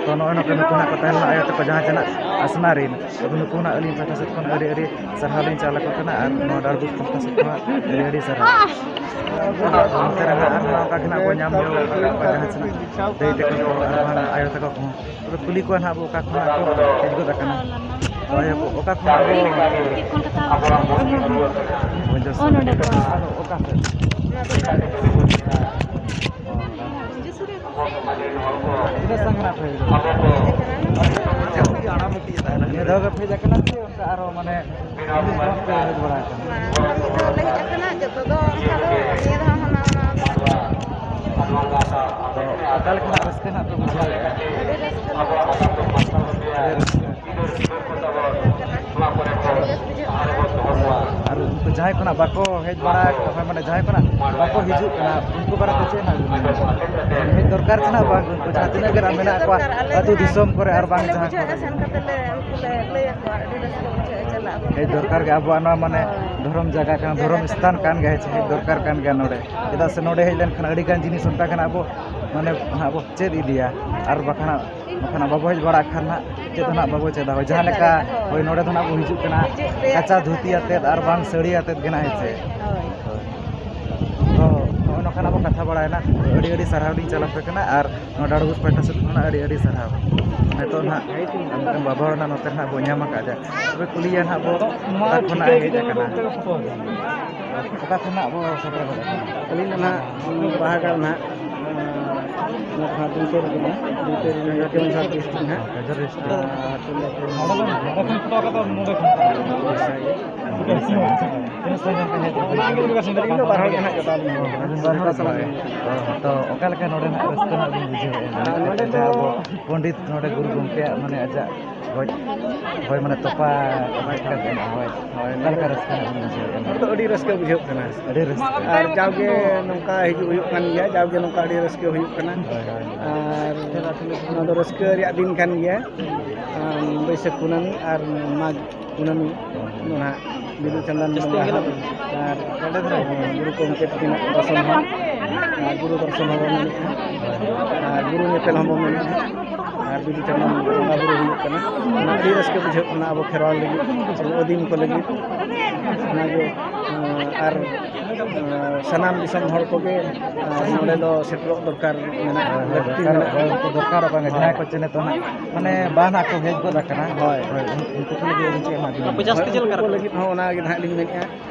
ᱛᱚ, ᱱᱚᱜᱼᱚᱭ ᱱᱚᱝᱠᱟ ᱱᱩᱠᱩ ᱱᱟᱜ ᱠᱚ ᱛᱟᱦᱮᱸ ᱞᱮᱱᱟ ᱟᱭᱳ ᱛᱟᱠᱚ ᱡᱟᱦᱟᱸ ᱪᱟᱞᱟᱜ ᱟᱥᱱᱟ ᱨᱮᱱ᱾ ᱟᱫᱚ ᱱᱩᱠᱩ ᱱᱟᱜ ᱟᱹᱞᱤᱧ ᱯᱟᱦᱴᱟ ᱥᱮᱫ ᱠᱷᱚᱱ ᱟᱹᱰᱤ, ᱟᱹᱰᱤ ᱥᱟᱨᱦᱟᱣ ᱞᱤᱧ ᱪᱟᱞ ᱟᱠᱚ ᱠᱟᱱᱟ ᱟᱨ ᱱᱚᱣᱟ ᱰᱟᱲᱵᱩᱥ ᱯᱟᱦᱴᱟ ᱥᱮᱫ ᱠᱷᱚᱱᱟᱜ ᱟᱹᱰᱤ, ᱟᱹᱰᱤ ᱥᱟᱨᱦᱟᱣ᱾ ᱟᱫᱚ ᱱᱚᱛᱮ ᱨᱮ ᱦᱟᱸᱜ ᱟᱨᱦᱚᱸ ᱚᱱᱠᱟ ᱜᱮ ᱱᱟᱜ ᱵᱚᱱ ᱧᱟᱢ ᱧᱚᱜ ᱟᱠᱟᱫ ᱠᱚᱣᱟ ᱡᱟᱦᱟᱸ ᱛᱤᱱᱟᱹᱜ ᱫᱟᱹᱭ ᱛᱟᱠᱚ ᱠᱚ ᱟᱨ ᱵᱟᱝ ᱟᱭᱳ ᱛᱟᱠᱚ ᱠᱚᱦᱚᱸ᱾ ᱛᱚᱵᱮ ᱠᱩᱞᱤ ᱠᱚᱣᱟ ᱱᱟᱦᱟᱜ ᱵᱚ ᱚᱠᱟ ᱠᱷᱚᱱᱟᱜ ᱠᱚ ᱦᱮᱡ ᱜᱚᱫ ᱟᱠᱟᱱᱟ᱾ ᱦᱳᱭ, ᱚᱠᱟ ᱠᱷᱚᱱᱟᱜ ᱵᱚ? ᱠᱳᱞᱠᱟᱛᱟ᱾ ᱚ, ᱱᱚᱰᱮ ᱠᱷᱚᱱ᱾ ᱟᱫᱚ ᱚᱠᱟ ᱥᱮᱫ? ᱚ, ᱛᱤᱱᱟᱹᱜ ᱥᱟᱺᱜᱤᱧ ᱠᱷᱚᱱᱟᱜ ᱯᱮ ᱦᱮᱡ ᱜᱚᱫ ᱟᱠᱟᱱᱟ? ᱱᱤᱭᱟᱹ ᱫᱷᱟᱣ ᱜᱮ ᱯᱮ ᱦᱮᱡ ᱟᱠᱟᱱᱟ ᱥᱮ ᱚᱱᱠᱟ ᱟᱨᱚ ᱢᱟᱱᱮ ᱢᱤᱫ ᱫᱷᱟᱣ ᱯᱮ ᱦᱮᱡ ᱵᱟᱲᱟ ᱟᱠᱟᱱᱟ? ᱵᱟᱝ, ᱢᱤᱫ ᱫᱷᱟᱣ ᱞᱮ ᱦᱮᱡ ᱟᱠᱟᱱᱟ, ᱡᱚᱛᱚ ᱫᱚ ᱚᱱᱠᱟ ᱫᱚ ᱱᱤᱭᱟᱹ ᱫᱷᱟᱣ ᱦᱚᱸ ᱱᱟᱣᱟ ᱱᱟᱣᱟ ᱫᱚ᱾ ᱟᱫᱚ ᱚᱠᱟ ᱞᱮᱠᱟᱱᱟᱜ ᱨᱟᱹᱥᱠᱟᱹ ᱱᱟᱜ ᱯᱮ ᱵᱩᱡᱷᱟᱹᱣᱮᱫᱼᱟ? ᱟᱹᱰᱤ ᱨᱟᱹᱥᱠᱟᱹ ᱞᱮ ᱵᱩᱡᱷᱟᱹᱣᱮᱫᱼᱟ᱾ ᱟᱹᱰᱤ ᱨᱟᱹᱥᱠᱟᱹ᱾ ᱵᱮᱥ ᱵᱩᱡᱷᱟᱹᱜ ᱠᱟᱱᱟ᱾ ᱟᱨ ᱩᱱᱠᱩ ᱡᱟᱦᱟᱸᱭ ᱠᱷᱚᱱᱟᱜ ᱵᱟᱠᱚ ᱦᱮᱡ ᱵᱟᱲᱟ ᱟᱠᱟᱱᱟ, ᱢᱟᱱᱮ ᱡᱟᱦᱟᱸᱭ ᱠᱷᱚᱱᱟᱜ ᱵᱟᱠᱚ ᱦᱤᱡᱩᱜ ᱠᱟᱱᱟ, ᱩᱱᱠᱩ ᱵᱟᱨᱮᱛᱮ ᱪᱮᱫ ᱱᱟᱜ ᱵᱤᱱ ᱢᱮᱱᱟ? ᱦᱮᱡ ᱫᱚᱨᱠᱟᱨ ᱥᱮ ᱱᱟᱜ ᱵᱟᱝ? ᱩᱱᱠᱩ ᱡᱟᱦᱟᱸ ᱛᱤᱱᱟᱹᱜ ᱜᱮ ᱱᱟᱜ ᱢᱮᱱᱟᱜ ᱠᱚᱣᱟ, ᱟᱹᱛᱩ ᱫᱤᱥᱚᱢ ᱠᱚᱨᱮ ᱟᱨ ᱵᱟᱝ ᱡᱟᱦᱟᱸ ᱠᱚᱨᱮ᱾ ᱥᱮᱱ ᱠᱟᱛᱮ ᱞᱮ, ᱩᱱᱠᱩ ᱞᱮ ᱞᱟᱹᱭ ᱟᱠᱚᱣᱟ, ᱟᱹᱰᱤ ᱨᱟᱹᱥᱠᱟᱹ ᱵᱩᱡᱷᱟᱹᱜᱼᱟ, ᱪᱟᱞᱟᱜ ᱟᱵᱚᱱ᱾ ᱦᱮᱡ ᱫᱚᱨᱠᱟᱨ ᱜᱮ ᱟᱵᱚᱣᱟᱜ ᱱᱚᱣᱟ, ᱢᱟᱱᱮ, ᱦᱳᱭ᱾ ᱫᱷᱚᱨᱚᱢ ᱡᱟᱭᱜᱟ ᱠᱟᱱᱟ, ᱫᱷᱚᱨᱚᱢ ᱥᱛᱷᱟᱱ ᱠᱟᱱ ᱜᱮᱭᱟ, ᱦᱮᱡ ᱫᱚᱨᱠᱟᱨ ᱠᱟᱱ ᱜᱮᱭᱟ ᱱᱚᱰᱮ᱾ ᱪᱮᱫᱟᱜ ᱥᱮ ᱱᱚᱰᱮ ᱦᱮᱡ ᱞᱮᱱᱠᱷᱟᱱ ᱟᱹᱰᱤ ᱜᱟᱱ ᱡᱤᱱᱤᱥ ᱚᱱᱠᱟ ᱜᱮ ᱱᱟᱜ ᱟᱵᱚ, ᱢᱟᱱᱮ, ᱱᱟᱜ ᱵᱚ ᱪᱮᱫ ᱤᱫᱤᱭᱟ, ᱟᱨ ᱵᱟᱠᱷᱟᱱ, ᱵᱟᱠᱷᱟᱱ ᱵᱟᱵᱚ ᱦᱮᱡ ᱵᱟᱲᱟᱜ ᱠᱷᱟᱱ ᱱᱟᱜ ᱪᱮᱫ ᱦᱚᱸ ᱱᱟᱜ ᱵᱟᱵᱚ ᱪᱮᱫᱟ᱾ ᱦᱳᱭ, ᱡᱟᱦᱟᱸ ᱞᱮᱠᱟ, ᱦᱳᱭ᱾ ᱦᱳᱭ, ᱱᱚᱰᱮ ᱫᱚ ᱱᱟᱜ ᱵᱚ ᱦᱤᱡᱩᱜ ᱠᱟᱱᱟ, ᱦᱤᱡᱩᱜ ᱨᱮᱭᱟᱜ ᱠᱟᱸᱪᱟ ᱠᱟᱛᱷᱟ ᱫᱷᱩᱛᱤ ᱠᱟᱱᱟ᱾ ᱟᱛᱮᱫ ᱟᱨ ᱵᱟᱝ ᱥᱟᱹᱲᱤ ᱟᱛᱮᱫ ᱜᱮ ᱱᱟᱜ, ᱦᱮᱸ ᱪᱮ? ᱦᱳᱭ, ᱦᱳᱭ᱾ ᱛᱚ, ᱱᱚᱜᱼᱚᱭ ᱱᱚᱝᱠᱟᱱᱟᱜ ᱵᱚ ᱠᱟᱛᱷᱟ ᱵᱟᱲᱟᱭᱮᱱᱟ᱾ ᱟᱹᱰᱤ, ᱟᱹᱰᱤ ᱥᱟᱨᱦᱟᱣ ᱞᱤᱧ ᱪᱟᱞ ᱟᱯᱮ ᱠᱟᱱᱟ ᱟᱨ ᱱᱚᱣᱟ ᱰᱟᱲᱵᱩᱥ ᱯᱟᱦᱴᱟ ᱥᱮᱫ ᱠᱷᱚᱱᱟᱜ ᱟᱹᱰᱤ, ᱟᱹᱰᱤ ᱥᱟᱨᱦᱟᱣ᱾ ᱱᱤᱛᱚᱜ ᱱᱟᱜ ᱢᱤᱫᱴᱟᱝ ᱵᱟᱵᱟ ᱦᱚᱲ ᱱᱟᱜ ᱱᱚᱛᱮ ᱱᱟᱜ ᱵᱚ ᱧᱟᱢ ᱟᱠᱟᱫᱮᱭᱟ᱾ ᱛᱚᱵᱮ ᱠᱩᱞᱤᱭᱟ ᱱᱟᱜ ᱵᱚ, ᱚᱠᱟ ᱠᱷᱚᱱᱟᱜ ᱮ ᱦᱮᱡ ᱟᱠᱟᱱᱟ? ᱚᱠᱟ ᱠᱷᱚᱱᱟᱜ ᱵᱚ ᱥᱮᱴᱮᱨ ᱜᱚᱫ ᱟᱠᱟᱱᱟ? ᱟᱹᱞᱤᱧ ᱫᱚ ᱱᱟᱜ, ᱩᱸ, ᱵᱟᱦᱟᱜᱟᱲ ᱱᱟᱜ, ᱩᱸ, ᱱᱚᱣᱟ ᱫᱚ ᱱᱟᱜ ᱫᱩᱢᱠᱟᱹ ᱨᱮᱜᱮ ᱱᱟᱜ, ᱫᱩᱢᱠᱟᱹ ᱨᱮ ᱱᱟᱜ ᱠᱮᱣᱚᱱᱡᱷᱚᱨ ᱰᱤᱥᱴᱨᱤᱠᱴ ᱱᱟᱜ᱾ ᱠᱮᱣᱚᱱᱡᱷᱚᱨ ᱰᱤᱥᱴᱨᱤᱠᱴ᱾ ᱟᱨ ᱟᱹᱛᱩ ᱫᱚ ᱱᱚᱰᱮ ᱠᱷᱚᱱ, ᱱᱚᱰᱮ ᱠᱷᱚᱱ ᱯᱷᱳᱴᱳ ᱠᱟᱛᱮ ᱱᱚᱰᱮ ᱠᱷᱚᱱ᱾ ᱩᱲᱤᱥᱥᱟ ᱜᱮ᱾ ᱛᱤᱱᱟᱹᱜ ᱥᱟᱺᱜᱤᱧ ᱠᱷᱚᱱ ᱦᱮᱡ ᱠᱟᱱᱟ? ᱤᱧ ᱫᱚ ᱵᱟᱨ ᱦᱚᱲ ᱜᱮ ᱦᱮᱱᱟᱜ ᱠᱚ ᱛᱟᱞᱤᱧᱟ᱾ ᱟᱹᱵᱤᱱ ᱵᱟᱨ ᱦᱚᱲ ᱜᱮ? ᱦᱳᱭ᱾ ᱛᱚ, ᱚᱠᱟ ᱞᱮᱠᱟ ᱱᱚᱰᱮᱱᱟᱜ ᱨᱟᱹᱥᱠᱟᱹ ᱱᱟᱜ ᱵᱤᱱ ᱵᱩᱡᱷᱟᱹᱣᱮᱫᱼᱟ? ᱟᱨ ᱱᱚᱰᱮ ᱡᱟᱦᱟᱸ ᱫᱚ ᱟᱵᱚ ᱯᱚᱱᱰᱤᱛ ᱱᱚᱰᱮ ᱜᱩᱨᱩ ᱜᱚᱢᱠᱮᱭᱟᱜ, ᱢᱟᱱᱮ, ᱟᱡᱟᱜ ᱜᱚᱡ, ᱦᱳᱭ, ᱢᱟᱱᱮ, ᱛᱚᱯᱟ ᱜᱚᱡ ᱠᱟᱛᱮ, ᱦᱳᱭ᱾ ᱦᱳᱭ᱾ ᱚᱠᱟ ᱞᱮᱠᱟ ᱨᱟᱹᱥᱠᱟᱹ ᱱᱟᱜ ᱵᱤᱱ ᱵᱩᱡᱷᱟᱹᱣᱮᱫᱼᱟ? ᱱᱚᱰᱮ ᱫᱚ ᱟᱹᱰᱤ ᱨᱟᱹᱥᱠᱟᱹ ᱵᱩᱡᱷᱟᱹᱜ ᱠᱟᱱᱟ᱾ ᱟᱹᱰᱤ ᱨᱟᱹᱥᱠᱟᱹ᱾ ᱟᱨ ᱡᱟᱣᱜᱮ ᱱᱚᱝᱠᱟ ᱦᱤᱡᱩᱜ ᱦᱩᱭᱩᱜ ᱠᱟᱱ ᱜᱮᱭᱟ, ᱡᱟᱣᱜᱮ ᱱᱚᱝᱠᱟ ᱟᱹᱰᱤ ᱨᱟᱹᱥᱠᱟᱹ ᱦᱩᱭᱩᱜ ᱠᱟᱱᱟ᱾ ᱦᱳᱭ, ᱦᱳᱭ᱾ ᱟᱨ ᱱᱚᱣᱟ ᱫᱚ ᱨᱟᱹᱥᱠᱟᱹ ᱨᱮᱭᱟᱜ ᱫᱤᱱ ᱠᱟᱱ ᱜᱮᱭᱟ᱾ ᱟᱢ, ᱵᱟᱹᱭᱥᱟᱹᱠᱷ ᱠᱩᱱᱟᱹᱢᱤ ᱟᱨ ᱢᱟᱜᱽ ᱠᱩᱱᱟᱹᱢᱤ ᱫᱚ ᱱᱟᱦᱟᱜ ᱵᱤᱫᱩ ᱪᱟᱸᱫᱟᱱ ᱵᱚᱸᱜᱟ ᱦᱚᱸ ᱟᱨ ᱜᱩᱨᱩ ᱜᱚᱢᱠᱮ ᱛᱟᱹᱠᱤᱱᱟᱜ ᱫᱚᱨᱥᱚᱱ ᱦᱚᱸ, ᱟᱨ ᱜᱩᱨᱩ ᱫᱚᱨᱥᱚᱱ ᱦᱚᱸᱵᱚᱱ ᱢᱮᱱᱮᱫᱼᱟ, ᱟᱨ ᱜᱩᱨᱩ ᱧᱮᱯᱮᱞ ᱦᱚᱸᱵᱚᱱ ᱢᱮᱱᱮᱫᱼᱟ, ᱟᱨ ᱵᱤᱫᱩ ᱪᱟᱸᱫᱟᱱ ᱵᱚᱸᱜᱟ ᱵᱩᱨᱩ ᱦᱩᱭᱩᱜ ᱠᱟᱱᱟ᱾ ᱚᱱᱟ ᱟᱹᱰᱤ ᱨᱟᱹᱥᱠᱟᱹ ᱵᱩᱡᱷᱟᱹᱜ ᱠᱟᱱᱟ ᱟᱵᱚ ᱠᱷᱮᱨᱣᱟᱞ ᱞᱟᱹᱜᱤᱫ, ᱟᱵᱚ ᱟᱹᱫᱤᱢ ᱠᱚ ᱞᱟᱹᱜᱤᱫ᱾ ᱚᱱᱟᱜᱮ, ᱟᱨ ᱥᱟᱱᱟᱢ ᱫᱤᱥᱚᱢ ᱦᱚᱲ ᱠᱚᱜᱮ, ᱟᱨ ᱱᱚᱰᱮ ᱫᱚ ᱥᱮᱴᱮᱨᱚᱜ ᱫᱚᱨᱠᱟᱨ ᱢᱮᱱᱟᱜᱼᱟ, ᱞᱟᱹᱠᱛᱤ ᱢᱮᱱᱟᱜᱼᱟ᱾ ᱦᱳᱭ, ᱩᱱᱠᱩ ᱫᱚᱨᱠᱟᱨᱚᱜ ᱠᱟᱱᱟ, ᱦᱳᱭ᱾ ᱡᱟᱦᱟᱸᱭ ᱠᱚ ᱪᱮ ᱱᱤᱛᱚᱜ ᱦᱟᱸᱜ, ᱢᱟᱱᱮ, ᱵᱟᱝ ᱦᱟᱸᱜ ᱠᱚ ᱦᱮᱡ ᱜᱚᱫ ᱟᱠᱟᱱᱟ᱾ ᱦᱳᱭ᱾ ᱦᱳᱭ, ᱩᱱ-, ᱩᱱᱠᱩ ᱠᱚ ᱞᱟᱹᱜᱤᱫ ᱟᱹᱵᱤᱱ ᱪᱮᱫ ᱮᱢᱟ ᱵᱤᱱᱟ? ᱟᱯᱮ ᱡᱟᱹᱥᱛᱤ ᱪᱮᱫ ᱞᱮᱠᱟ ᱩᱱᱠᱩ ᱠᱚ ᱞᱟᱹᱜᱤᱫ ᱦᱚᱸ ᱚᱱᱟᱜᱮ ᱱᱟᱦᱟᱜ ᱞᱤᱧ ᱢᱮᱱᱮᱫᱼᱟ,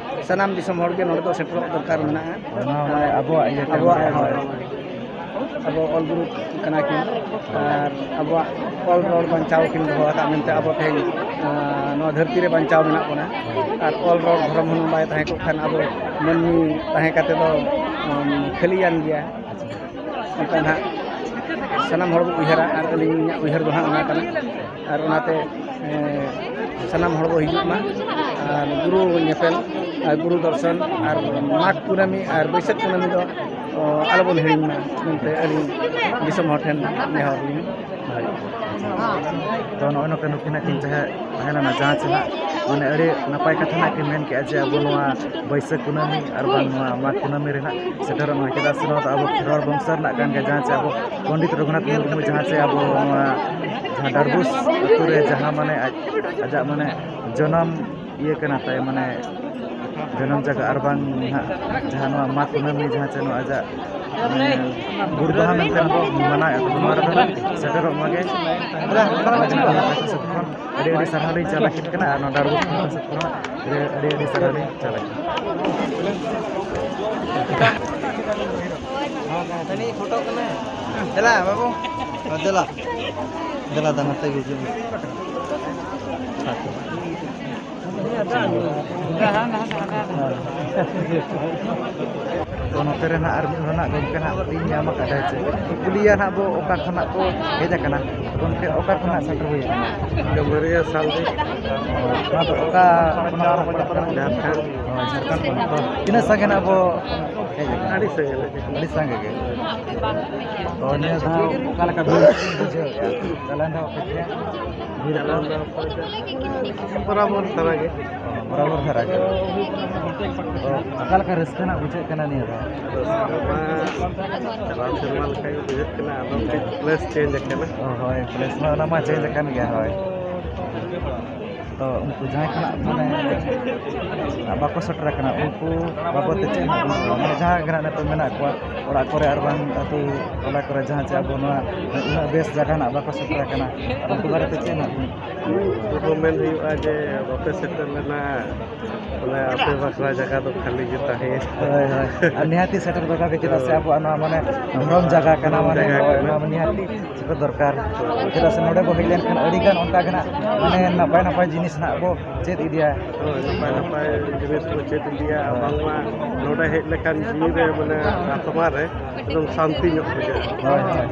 ᱥᱟᱱᱟᱢ ᱫᱤᱥᱚᱢ ᱦᱚᱲ ᱜᱮ ᱱᱚᱰᱮ ᱫᱚ ᱥᱮᱴᱮᱨᱚᱜ ᱫᱚᱨᱠᱟᱨ ᱢᱮᱱᱟᱜᱼᱟ᱾ ᱦᱳᱭ, ᱱᱚᱣᱟ ᱢᱟᱱᱮ ᱟᱵᱚᱣᱟᱜ ᱤᱭᱟᱹ ᱠᱟᱱ ᱟᱵᱚᱣᱟᱜ, ᱜᱮᱭᱟ᱾ ᱦᱳᱭ, ᱦᱳᱭ᱾ ᱟᱵᱚ ᱚᱞ ᱜᱩᱨᱩ ᱠᱟᱱᱟ ᱠᱤᱱ, ᱟᱨ ᱟᱵᱚᱣᱟᱜ ᱚᱞ ᱨᱚᱲ ᱵᱟᱧᱪᱟᱣ ᱠᱤᱱ ᱫᱚᱦᱚ ᱟᱠᱟᱫ ᱢᱮᱱᱛᱮ ᱟᱵᱚ ᱛᱮᱦᱮᱧ, ᱟᱸ, ᱱᱚᱣᱟ ᱫᱷᱟᱹᱨᱛᱤ ᱨᱮ ᱵᱟᱧᱪᱟᱣ ᱢᱮᱱᱟᱜ ᱵᱚᱱᱟ᱾ ᱟᱨ ᱚᱞ ᱨᱚᱲ ᱫᱷᱚᱨᱚᱢ ᱦᱩᱱᱟᱹᱝ ᱵᱟᱭ ᱛᱟᱦᱮᱸ ᱠᱚᱜ ᱠᱷᱟᱱ ᱟᱵᱚ ᱢᱟᱹᱱᱢᱤ ᱛᱟᱦᱮᱸ ᱠᱟᱛᱮ ᱫᱚ, ᱩᱢ, ᱠᱷᱟᱹᱞᱤᱭᱟᱱ ᱜᱮᱭᱟ᱾ ᱚᱱᱠᱟ ᱱᱟᱦᱟᱜ ᱥᱟᱱᱟᱢ ᱦᱚᱲ ᱵᱚ ᱩᱭᱦᱟᱹᱨᱟ, ᱟᱨ ᱟᱹᱞᱤᱧᱟᱜ ᱩᱭᱦᱟᱹᱨ ᱫᱚ ᱦᱟᱸᱜ ᱚᱱᱟ ᱠᱟᱱᱟ᱾ ᱟᱨ ᱚᱱᱟᱛᱮ, ᱮᱸ, ᱥᱟᱱᱟᱢ ᱦᱚᱲ ᱵᱚ ᱦᱤᱡᱩᱜ ᱢᱟ, ᱟᱨ ᱜᱩᱨᱩ ᱧᱮᱯᱮᱞ, ᱟᱨ ᱜᱩᱨᱩ ᱫᱚᱨᱥᱚᱱ, ᱟᱨ ᱢᱟᱜᱽ ᱠᱩᱱᱟᱹᱢᱤ ᱟᱨ ᱵᱟᱹᱭᱥᱟᱹᱠᱷ ᱠᱩᱱᱟᱹᱢᱤ ᱫᱚ, ᱚ, ᱟᱞᱚᱵᱚᱱ ᱦᱤᱲᱤᱧ ᱢᱟ ᱢᱮᱱᱛᱮ ᱟᱹᱞᱤᱧ ᱫᱤᱥᱚᱢ ᱦᱚᱲ ᱴᱷᱮᱱ ᱱᱮᱦᱚᱨ ᱞᱤᱧ ᱫᱚᱦᱚᱭᱮᱫᱼᱟ᱾ ᱛᱚ, ᱱᱚᱜᱼᱚᱭ ᱱᱚᱝᱠᱟ ᱱᱩᱠᱤᱱᱟᱜ ᱠᱤᱱ ᱡᱟᱦᱟᱸ ᱛᱟᱦᱮᱸ ᱞᱮᱱᱟ, ᱡᱟᱦᱟᱸ ᱪᱮ ᱦᱟᱸᱜ, ᱢᱟᱱᱮ, ᱟᱹᱰᱤ ᱱᱟᱯᱟᱭ ᱠᱟᱛᱷᱟ ᱦᱟᱸᱜ ᱠᱤᱱ ᱢᱮᱱ ᱠᱮᱜᱼᱟ ᱡᱮ ᱟᱵᱚ ᱱᱚᱣᱟ ᱵᱟᱹᱭᱥᱟᱹᱠᱷ ᱠᱩᱱᱟᱹᱢᱤ ᱟᱨ ᱵᱟᱝ ᱱᱚᱣᱟ ᱢᱟᱜᱽ ᱠᱩᱱᱟᱹᱢᱤ ᱨᱮ ᱦᱟᱸᱜ ᱥᱮᱴᱮᱨᱚᱜ ᱢᱟ, ᱪᱮᱫᱟᱜ ᱥᱮ ᱱᱚᱣᱟ ᱫᱚ ᱟᱵᱚ ᱠᱷᱮᱨᱣᱟᱲ ᱵᱚᱝᱥᱚ ᱨᱮᱱᱟᱜ ᱠᱟᱱ ᱜᱮᱭᱟ, ᱡᱟᱦᱟᱸ ᱪᱮ ᱟᱵᱚ ᱯᱚᱱᱰᱤᱛ ᱨᱚᱜᱷᱩᱱᱟᱛᱷ ᱢᱩᱨᱢᱩ ᱡᱟᱦᱟᱸ ᱪᱮ ᱟᱵᱚ ᱱᱚᱣᱟ ᱡᱟᱦᱟᱸ ᱰᱟᱸᱰᱵᱳᱥ ᱟᱹᱛᱩ ᱨᱮ ᱡᱟᱦᱟᱸ, ᱢᱟᱱᱮ, ᱟᱡ, ᱟᱡᱟᱜ, ᱢᱟᱱᱮ, ᱡᱚᱱᱚᱢ ᱤᱭᱟᱹ ᱠᱟᱱᱟ ᱛᱟᱭ, ᱢᱟᱱᱮ, ᱡᱚᱱᱚᱢ ᱡᱟᱭᱜᱟ ᱟᱨ ᱵᱟᱝ ᱦᱟᱸᱜ ᱡᱟᱦᱟᱸ ᱱᱚᱣᱟ ᱢᱟᱜᱽ ᱠᱩᱱᱟᱹᱢᱤ ᱡᱟᱦᱟᱸ ᱪᱮ ᱱᱚᱣᱟ ᱟᱡᱟᱜ, ᱢᱟᱱᱮ, ᱜᱩᱨ ᱢᱟᱦᱟ ᱢᱮᱱᱛᱮ ᱵᱚ ᱢᱟᱱᱟᱣᱮᱫᱼᱟ, ᱛᱚ ᱱᱚᱣᱟ ᱨᱮᱫᱚ ᱦᱟᱸᱜ ᱥᱮᱴᱮᱨᱚᱜ ᱢᱟᱜᱮ᱾ ᱟᱹᱰᱤ ᱟᱹᱰᱤ ᱥᱟᱨᱦᱟᱣ ᱞᱤᱧ ᱪᱟᱞ ᱟᱹᱠᱤᱱ ᱠᱟᱱᱟ, ᱟᱨ ᱱᱚᱣᱟ ᱰᱟᱸᱰᱵᱳᱥ ᱯᱟᱦᱴᱟ ᱥᱮᱫ ᱠᱷᱚᱱ ᱟᱹᱰᱤ ᱟᱹᱰᱤ ᱥᱟᱨᱦᱟᱣ ᱞᱤᱧ ᱪᱟᱞ ᱟᱹᱠᱤᱱ ᱠᱟᱱᱟ᱾ ᱦᱟᱹᱱᱤ ᱯᱷᱳᱴᱳ ᱠᱟᱱᱟᱭ᱾ ᱫᱮᱞᱟ ᱵᱟᱹᱵᱩ᱾ ᱫᱮᱞᱟ, ᱫᱮᱞᱟ, ᱫᱟ ᱱᱚᱛᱮ ᱜᱮ ᱦᱤᱡᱩᱜ ᱢᱮ᱾ ᱛᱚ ᱱᱚᱛᱮ ᱨᱮ ᱱᱟᱦᱟᱜ ᱟᱨ ᱢᱤᱫ ᱦᱚᱲ ᱱᱟᱦᱟᱜ ᱜᱚᱢᱠᱮ ᱱᱟᱦᱟᱜ ᱞᱤᱧ ᱧᱟᱢ ᱟᱠᱟᱫᱟ, ᱦᱮᱸ ᱥᱮ᱾ ᱠᱩᱞᱤᱭᱟ ᱱᱟᱦᱟᱜ ᱵᱚ ᱚᱠᱟ ᱠᱷᱚᱱᱟᱜ ᱠᱚ ᱦᱮᱡ ᱟᱠᱟᱱᱟ᱾ ᱜᱚᱢᱠᱮ, ᱚᱠᱟ ᱠᱷᱚᱱᱟᱜ ᱥᱮᱴᱮᱨ ᱦᱩᱭ ᱟᱠᱟᱱᱟ? ᱰᱩᱢᱩᱨᱤᱭᱟᱹ ᱥᱟᱞᱫᱤ᱾ ᱱᱚᱣᱟ ᱫᱚ ᱚᱠᱟ ᱯᱚᱱᱚᱛ ᱨᱮ ᱯᱟᱲᱟᱜ ᱠᱟᱱᱟ? ᱡᱷᱟᱲᱠᱷᱚᱸᱰ᱾ ᱦᱳᱭ, ᱡᱷᱟᱲᱠᱷᱚᱸᱰ ᱯᱚᱱᱚᱛ᱾ ᱛᱚ ᱛᱤᱱᱟᱹᱜ ᱥᱟᱺᱜᱤᱧ ᱱᱟᱦᱟᱜ ᱵᱚ ᱦᱮᱡ ᱟᱠᱟᱱᱟ? ᱟᱹᱰᱤ ᱥᱟᱺᱜᱤᱧ᱾ ᱟᱹᱰᱤ ᱥᱟᱸᱜᱮ ᱜᱮ᱾ ᱛᱚ ᱱᱤᱭᱟᱹ ᱫᱷᱟᱣ ᱚᱠᱟ ᱞᱮᱠᱟ ᱵᱤᱱ ᱵᱩᱡᱷᱟᱹᱣᱮᱫᱼᱟ? ᱪᱟᱞᱟᱣᱮᱱ ᱫᱷᱟᱣ ᱚᱯᱮᱠᱠᱷᱟ ᱵᱷᱤᱲ ᱠᱚ? ᱪᱟᱞᱟᱣᱮᱱ ᱫᱷᱟᱣ ᱚᱯᱮᱠᱠᱷᱟ ᱵᱚᱨᱟᱵᱚᱨ ᱫᱷᱟᱨᱟ ᱜᱮ᱾ ᱚ, ᱵᱚᱨᱟᱵᱚᱨ ᱫᱷᱟᱨᱟ ᱜᱮ᱾ ᱛᱚ ᱚᱠᱟ ᱞᱮᱠᱟ ᱨᱟᱹᱥᱠᱟᱹ ᱱᱟᱜ ᱵᱩᱡᱷᱟᱹᱜ ᱠᱟᱱᱟ ᱱᱤᱭᱟᱹ ᱫᱷᱟᱣ? ᱨᱟᱹᱥᱠᱟᱹ ᱢᱟ ᱪᱟᱞᱟᱣ ᱥᱮᱨᱢᱟ ᱞᱮᱠᱟ ᱜᱮ ᱵᱩᱡᱷᱟᱹᱜ ᱠᱟᱱᱟ, ᱟᱫᱚ ᱢᱤᱫᱴᱤᱡ place change ᱟᱠᱟᱱᱟ᱾ ᱚ, ᱦᱳᱭ, place ᱢᱟ ᱚᱱᱟ ᱢᱟ change ᱟᱠᱟᱱ ᱜᱮᱭᱟ, ᱦᱳᱭ᱾ ᱛᱚ ᱩᱱᱠᱩ ᱡᱟᱦᱟᱸᱭ ᱠᱷᱚᱱᱟᱜ ᱢᱟᱱᱮ ᱵᱟᱠᱚ ᱥᱮᱴᱮᱨ ᱟᱠᱟᱱᱟ, ᱩᱱᱠᱩ ᱵᱟᱵᱚᱫ ᱛᱮ ᱪᱮᱫ ᱦᱟᱸᱜ ᱵᱚᱱ ᱢᱮᱱᱟ? ᱢᱟᱱᱮ ᱡᱟᱦᱟᱸ ᱜᱮ ᱱᱟᱜ ᱱᱤᱛᱚᱜ ᱢᱮᱱᱟᱜ ᱠᱚᱣᱟ, ᱚᱲᱟᱜ ᱠᱚᱨᱮ ᱟᱨ ᱵᱟᱝ ᱟᱹᱛᱩ ᱴᱚᱞᱟ ᱠᱚᱨᱮ ᱡᱟᱦᱟᱸ ᱪᱮ ᱟᱵᱚ ᱱᱚᱣᱟ ᱩᱱᱟᱹᱜ ᱵᱮᱥ ᱡᱟᱭᱜᱟ ᱱᱟᱜ ᱵᱟᱠᱚ ᱥᱮᱴᱮᱨ ᱟᱠᱟᱱᱟ, ᱟᱨ ᱩᱱᱠᱩ ᱵᱟᱨᱮᱛᱮ ᱪᱮᱫ ᱦᱟᱸᱜ ᱵᱚᱱ ᱩᱱᱠᱩ ᱫᱚ ᱢᱮᱱ ᱦᱩᱭᱩᱜᱼᱟ ᱡᱮ ᱵᱟᱯᱮ ᱥᱮᱴᱮᱨ ᱞᱮᱱᱟ, ᱚᱱᱟ ᱟᱯᱮ ᱵᱟᱠᱷᱨᱟ ᱡᱟᱭᱜᱟ ᱫᱚ ᱠᱷᱟᱹᱞᱤ ᱜᱮ ᱛᱟᱦᱮᱸᱭᱮᱱᱟ᱾ ᱦᱳᱭ, ᱦᱳᱭ᱾ ᱟᱨ ᱱᱤᱦᱟᱹᱛᱤ ᱥᱮᱴᱮᱨ ᱫᱚᱨᱠᱟᱨ ᱜᱮ, ᱪᱮᱫᱟᱜ ᱥᱮ ᱦᱳᱭ᱾ ᱟᱵᱚᱣᱟᱜ ᱱᱚᱣᱟ ᱢᱟᱱᱮ ᱫᱷᱚᱨᱚᱢ ᱡᱟᱭᱜᱟ ᱠᱟᱱᱟ, ᱫᱷᱚᱨᱚᱢ ᱢᱟᱱᱮ ᱡᱟᱭᱜᱟ ᱦᱳᱭ, ᱠᱟᱱᱟ᱾ ᱱᱚᱣᱟ ᱢᱟ ᱱᱤᱦᱟᱹᱛᱤ ᱥᱮᱴᱮᱨ ᱫᱚᱨᱠᱟᱨ᱾ ᱪᱮᱫᱟᱜ ᱥᱮ ᱱᱚᱰᱮ ᱵᱚ ᱦᱮᱡ ᱞᱮᱱᱠᱷᱟᱱ ᱟᱹᱰᱤ ᱜᱟᱱ ᱚᱱᱠᱟ ᱜᱮ ᱱᱟᱜ ᱢᱟᱱᱮ ᱱᱟᱯᱟᱭ ᱱᱟᱯᱟᱭ ᱡᱤᱱᱤᱥ ᱱᱟᱜ ᱵᱚ ᱪᱮᱫ ᱤᱫᱤᱭᱟ᱾ ᱦᱳᱭ, ᱱᱟᱯᱟᱭ ᱱᱟᱯᱟᱭ ᱡᱤᱱᱤᱥ ᱵᱚ ᱪᱮᱫ ᱤᱫᱤᱭᱟ᱾ ᱦᱳᱭ᱾ ᱵᱟᱝᱢᱟ ᱱᱚᱰᱮ ᱦᱮᱡ ᱞᱮᱠᱷᱟᱱ ᱡᱤᱣᱤ ᱨᱮ ᱢᱟᱱᱮ ᱟᱛᱢᱟ ᱨᱮ ᱮᱠᱫᱚᱢ ᱥᱟᱱᱛᱤ ᱧᱚᱜ ᱵᱩᱡᱷᱟᱹᱜᱼᱟ᱾ ᱦᱳᱭ, ᱦᱳᱭ᱾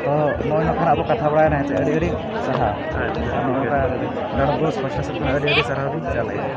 ᱛᱚ ᱱᱚᱜᱼᱚᱭ ᱱᱚᱝᱠᱟᱱᱟᱜ ᱵᱚ ᱠᱟᱛᱷᱟ ᱵᱟᱲᱟᱭᱮᱱᱟ, ᱦᱮᱸ ᱪᱮ? ᱟᱹᱰᱤ ᱟᱹᱰᱤ ᱥᱟᱨᱦᱟᱣ᱾ ᱟᱪᱪᱷᱟ, ᱟᱨ ᱱᱚᱜᱼᱚ ᱴᱷᱤᱠ ᱱᱚᱝᱠᱟ ᱜᱮᱭᱟ᱾ ᱜᱟᱲ ᱵᱚᱥ ᱯᱟᱥᱴᱟ ᱥᱮᱫ ᱠᱷᱚᱱ ᱟᱹᱰᱤ ᱟᱹᱰᱤ ᱥᱟᱨᱦᱟᱣ ᱞᱤᱧ ᱪᱟᱞᱮᱫᱼᱟ᱾